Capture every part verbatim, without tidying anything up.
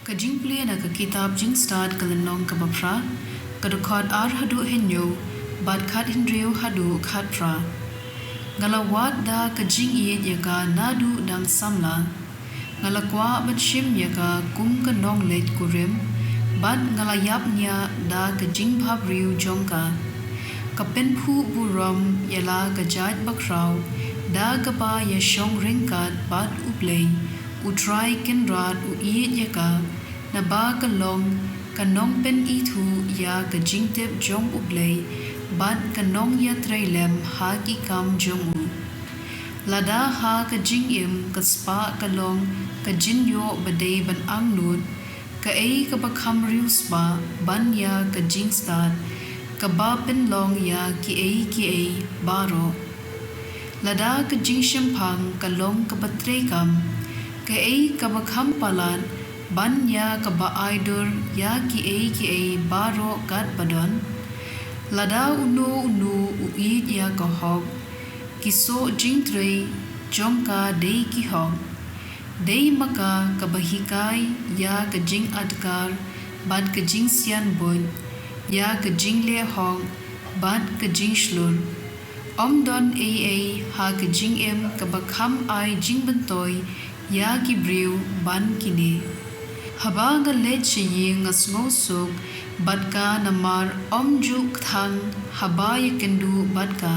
Ka jingpule na ka kitab Jingstad ka lynnong kaba phra, ka dkhot ar haduh hynñiew, bad khathynriew haduh khatphra. Nga la wad da ka jingïeit ïa ka naduh dang samla. Nga la kwah ban shim ïa ka kum ka nongleit kurim, bad nga la ïap ñiah da ka jingbhabriew jong ka. Ka pynphuh burom ïa la ka jait bakhraw, da kaba ïashong ryngkat bad U Blei, U Trai Kynrad u ïeit ïa ka, naba ka long ka nongpynithuh ïa ka jingtip jong U Blei, bad ka nongïatreilang ha ki kam jong u. Lada ha ka jingim ka spah ka long ka jingïoh ba dei ban angnud, kaei kaba kham riewspah ban ïa ka jingstad, kaba pynlong ïa kiei kiei baroh. Lada ka jingshemphang ka long kaba treikam, kaei kaba kham palat ban ïa kaba ai dur ïa kiei kiei baroh katba don. Lada uno uno u ïeit ïa ka hok, ki soh jingtrei jong ka dei ki hok. Dei ma ka kaba hikai ïa ka jingadkar bad ka jingsianbuit, ïa ka jingleh hok bad ka jingshlur. Ym don ei ei ha ka jingim kaba kham ai jingmyntoi ïa ki briew ban kine. Haba nga leit sha ïing nga sngewsuk bad ka namar ym ju kthang haba ïakynduh bad ka.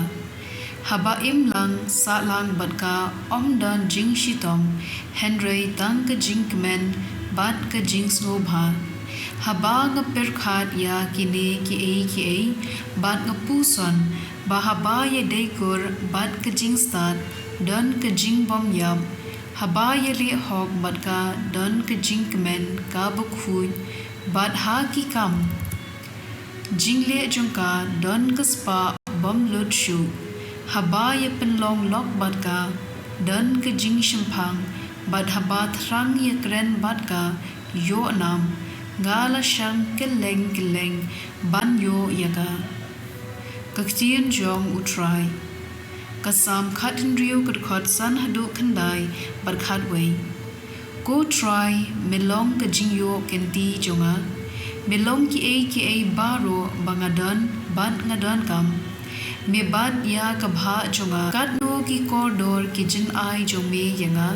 Haba im lang sah lang bad ka ym don jingshitom, hynrei tang ka jingkmen bad ka jingsngewbha. Haba nga pyrkhat ïa kine kiei kiei bad nga puson ba haba ïadei kur bad ka jingstad don ka jingbymïap, haba ïaleh hok bad ka don ka jingkmen kaba khuid, bad ha ki kam jingleh jong ka don ka spah bym lut shuh. Haba ïapynlong lok bad ka don ka jingshemphang, bad haba thrang ïakren bad ka ïoh nam, nga la shang kylleng kylleng ban ïoh ïa ka. Ka ktien jong U Trai. Ka Salm khathynriew ka dkhot san haduh khyndai bad khatwei. Ko Trai, me long ka jingïoh kynti jong nga. Me long kiei kiei baroh ba nga don bad nga donkam. Me bat ïa ka bhah jong nga. Katno ki kordor ki jingai jong me ïa nga.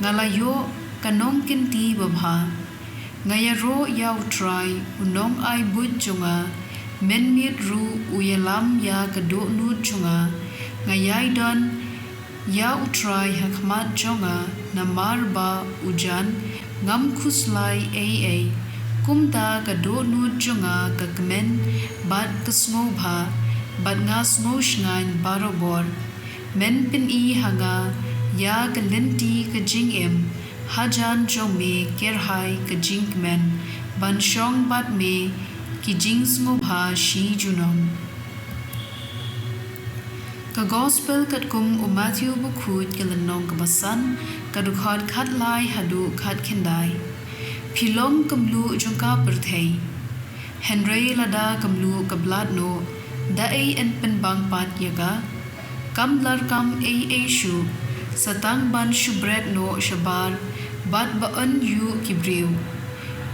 Nga la ïoh ka nongkynti babha. Nga ïaroh ïa U Trai, u nongai buit jong nga. Mynmiet ruh u ïalam ïa ka dohnud jong nga. Nga ïai don ïa U Trai ha khmat jong nga, namar ba u jan, ngam khuslai ei ei. Kumta ka dohnud jong nga ka kmen bad ka sngewbha, bad nga sngewshngaiñ barabor. Men pyni ha nga ïa ka lynti ka jingim, hajan jong me kyrhai ka jingkmen, ban shong bad me ki jingsngewbha shi junom. Ka Gospel katkum u Matthew bakhuid ka lynnong kaba san, ka dkhot khatlai haduh khatkhyndai. Phi long ka mluh jong ka pyrthei. Hynrei lada ka mluh ka blad noh, da ei yn pynbang pat ïa ka? Kam larkam ei ei shuh, sa tang ban shu bret noh shabar, bad ba yn ïuh ki briew.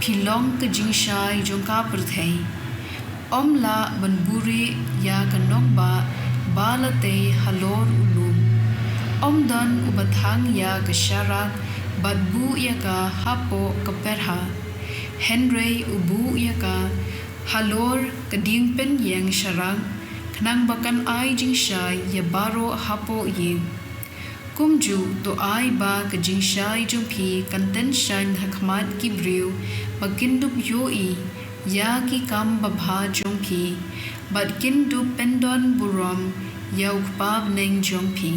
Phi long ka jingshai jong ka pyrthei. Ym lah ban buhrieh ïa ka nongbah ba la tei halor u lum. Ym don uba thang ïa ka sharak bad buh ïa ka hapoh ka perha. Hynrei u buh ïa ka halor ka diengpynïeng sharak, khnang ba kan ai jingshai ïa baroh hapoh ïing. Kumjuh to ai ba ka jingshai jong phi kan tyngshaiñ ha khmat ki briew, ba kin dup ïohi ïa ki kam babha jong phi, bad kin dup pyndon burom ïa U Kpa bneng jong phi.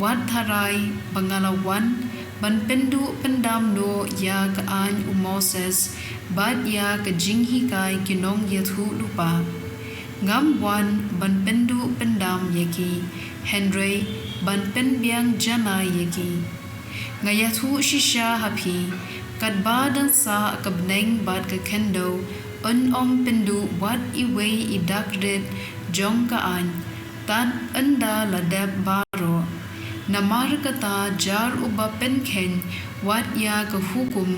Wat tharai ba nga la wan ban pynduh pyndam noh ïa ka aiñ u Moses, bad ïa ka jinghikai ki nongïathuhlypa. Ngam wan ban pynduh pyndam ïa ki, hynrei ban pynbiang janai ïa ki. Nga ïathuh shisha ha phi, katba dang sah ka bneng bad ka khyndew, yn ym pynduh wat iwei i dak rit jong ka aiñ, tad ynda la dep baroh. Namar kata, jar uba pynkheiñ wat ïa ka hukum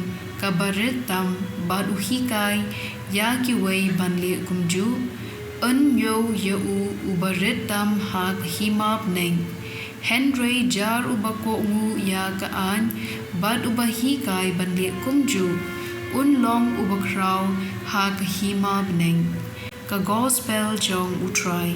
kaba rit tam, bad u hikai ïa kiwei ban leh kumjuh, un ñiew ïa u uba rit tam ha ka hima bneng. Hynrei, jar uba kohnguh ïa ka aiñ, bad uba hikai ban leh kumjuh, un long uba khraw ha ka hima bneng. Ka Gospel jong U Trai.